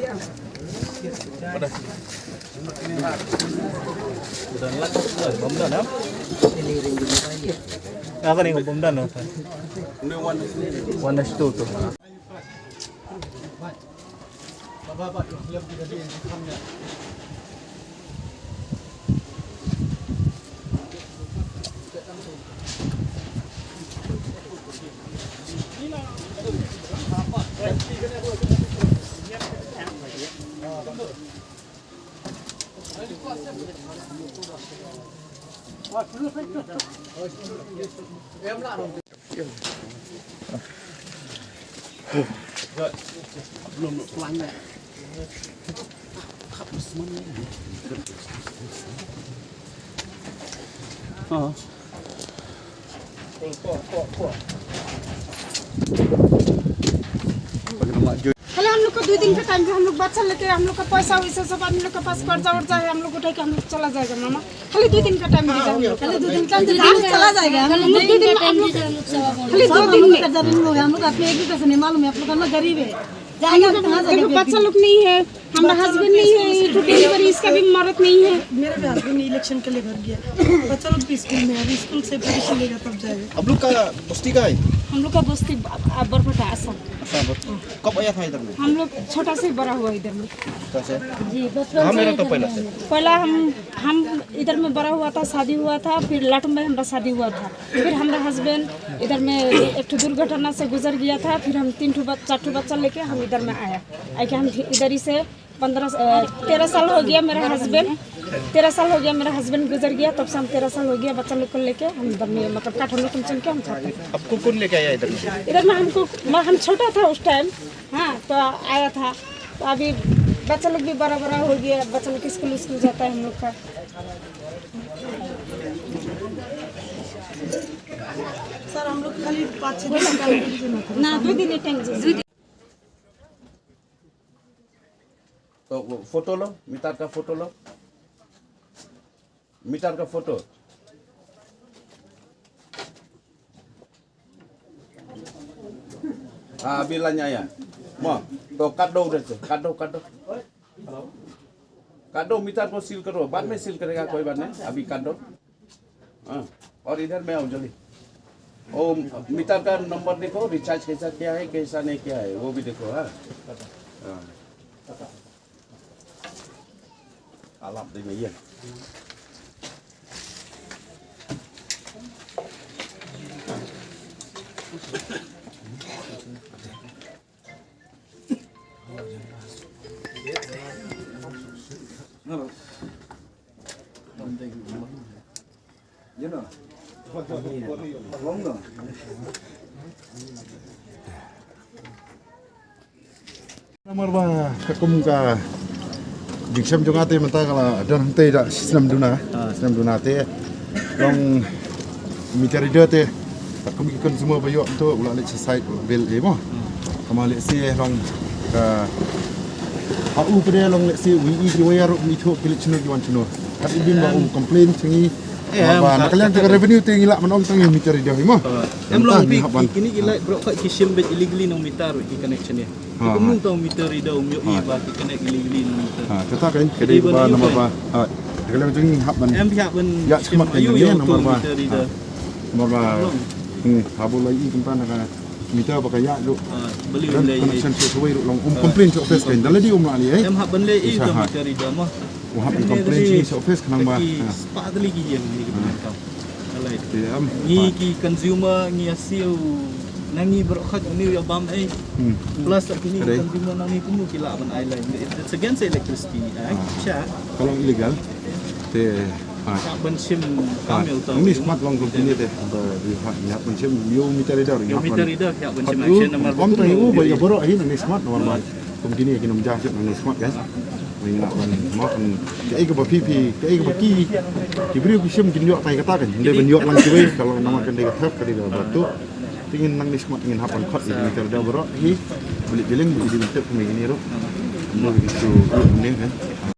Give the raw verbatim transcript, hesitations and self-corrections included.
Bom dan, ha? Aka ni bom dan, no? One dash two tu. हाँ। पहले हम लोग को दो दिन का टाइम दे, हम लोग बच्चा लेके, हम लोग का पैसा वैसा सब आदमी लोग के पास कर्जा वर्जा है, हम लोग उठा के हम लोग चला जाएगा मामा। खाली दो दिन का टाइम दीजिए हम लोग। खाली दो दिन का टाइम दीजिए, चला जाएगा। हम लोग दो दिन में आप लोग, खाली दो दिन में। हम लोग अपने एक भी पैसा नहीं मालूम है, आप लोग का ना गरीब है। जाएगा हम लोग कहाँ, देखो, जाएगा? बच्चा लोग नहीं है, हमारा हस्बैंड नहीं है, ये तो डिलीवरी, इसका भी मर्द नहीं है। मेरा भी हस्बैंड इलेक्शन के लिए घर गया, बच्चा लोग भी स्कूल में है, अभी स्कूल से परमिशन लेगा तब जाएगा। आप लोग का बस्ती का है? हम लोग का बस्ती ब-, ब-, बरपेटा, असम। अच्छा, बस कब आया था इधर में? हम लोग छोटा से बड़ा हुआ इधर में। कैसे? जी, बचपन कहाँ से में रहता इधर पहले में से? हम लोग। पहला हम, हम इधर में बड़ा हुआ था, शादी हुआ था, फिर लाटुम में हमारा शादी हुआ था, फिर हमारा हस्बैंड इधर में एक ठो दुर्घटना से गुजर गया था, फिर हम तीन ठो बच-, चार ठो बच्चा लेके हम इधर में आया। आके हम इधर ही से पन्द्रह, अ, तेरह साल हो गया मेरा हस्बैंड, तेरह साल हो गया मेरा हस्बैंड गुजर गया, तब से हम तेरह साल हो गया बच्चा लोग को लेके हम इधर में, मतलब, काठमांडू कुमचन के हम जाते हैं। आपको कौन लेके आया इधर में? इधर में हमको, मैं, हम छोटा था उस टाइम, हाँ, तो आया था। तो अभी बच्चा लोग भी बड़ा बड़ा हो गया, बच्चा लोग स्कूल, स्कूल जाता है हम लोग का। सर, हम लोग खाली पाँच छः दिन का ना, दो दिन एक टाइम जी। तो वो फोटो लो, मीटर का फोटो लो, मीटर का फोटो। हाँ, अभी लाइन आया। मो, तो काट दो उधर से, काट दो, काट दो। काट दो, मीटर को सील करो, बाद में सील करेगा, कोई बात नहीं, अभी काट दो। हाँ, और इधर में आओ जल्दी। ओ, मीटर का नंबर देखो, रिचार्ज कैसा किया है, कैसा नहीं किया है, वो भी देखो, हाँ। हाँ। Alap ding ïa. Namar ba ka kum ka jingshem jong nga te mynta ka la don hangtei da snem duna, snem duna te long meter reader te. Ka kum ki consumer ba ïoh to u la leit sha site u la bill ei mo. Ka ma lehse long ka ha u pdeng long lehse u i ki wire u i to ki leit shano ki wan shano. Kat i bin ba u complain sha ngi. Em, ba na ka liang ka revenue te ngi lah ban ong tang ïa meter reader hi mo. Em long phi kini ki light bro ka ki shim beit illegally nong meter ki connection ïa. Kumno tang meter reader um ïoh i ba ki connect illegally nong meter. Ha, kata kan ka dei ba namar ba. Ha, ka liang jong ngi hap ban. Em phi hap ban ïa shim mat kan ïa namar ba. Namar ba. Hmm, haba la i kumta na ka meter ba ka ïa ruh. Connection sha wei ruh long um complain sha office kan. Da la dei um la lei. Em hap ban lei i ka meter reader mo. U hap ban complain sha office khnang ba. Spah tylli ki ïing ni ki bynta. Alai. Ngi ki consumer ngi ïa siew na ngi baroh khat ngi ïa bam ei. Plus kini ki consumer na ngi kumno ki lah ban ai lai. It's against electricity. Ai sha. Ka long illegal. Te ha ban shim kam ïa uta. Ni smart long company te. Ba di ha ïa ban shim ïa meter reader. Ïa meter reader ïa ban shim action namar ba kumno. Ïa baroh hi ni smart namar ba. Kum kine ki nongja jait nang ne smat kan. Ngi lah ban mo kan. Kaei kaba phi phi, kaei kaba ki, ki briew ki shim kin ïoh tai kata kan. Ym dei ban ïoh lang kiwei, ka long namar kan dei ka thep, ka dei kaba tuh. Te ngin nang ne smat ngin hap ban khot ïa ki meter reader baroh hi. Bilik biling ba ki dei ban tip kumne kine ruh. Ym dei ban shu ïoh kumne kan.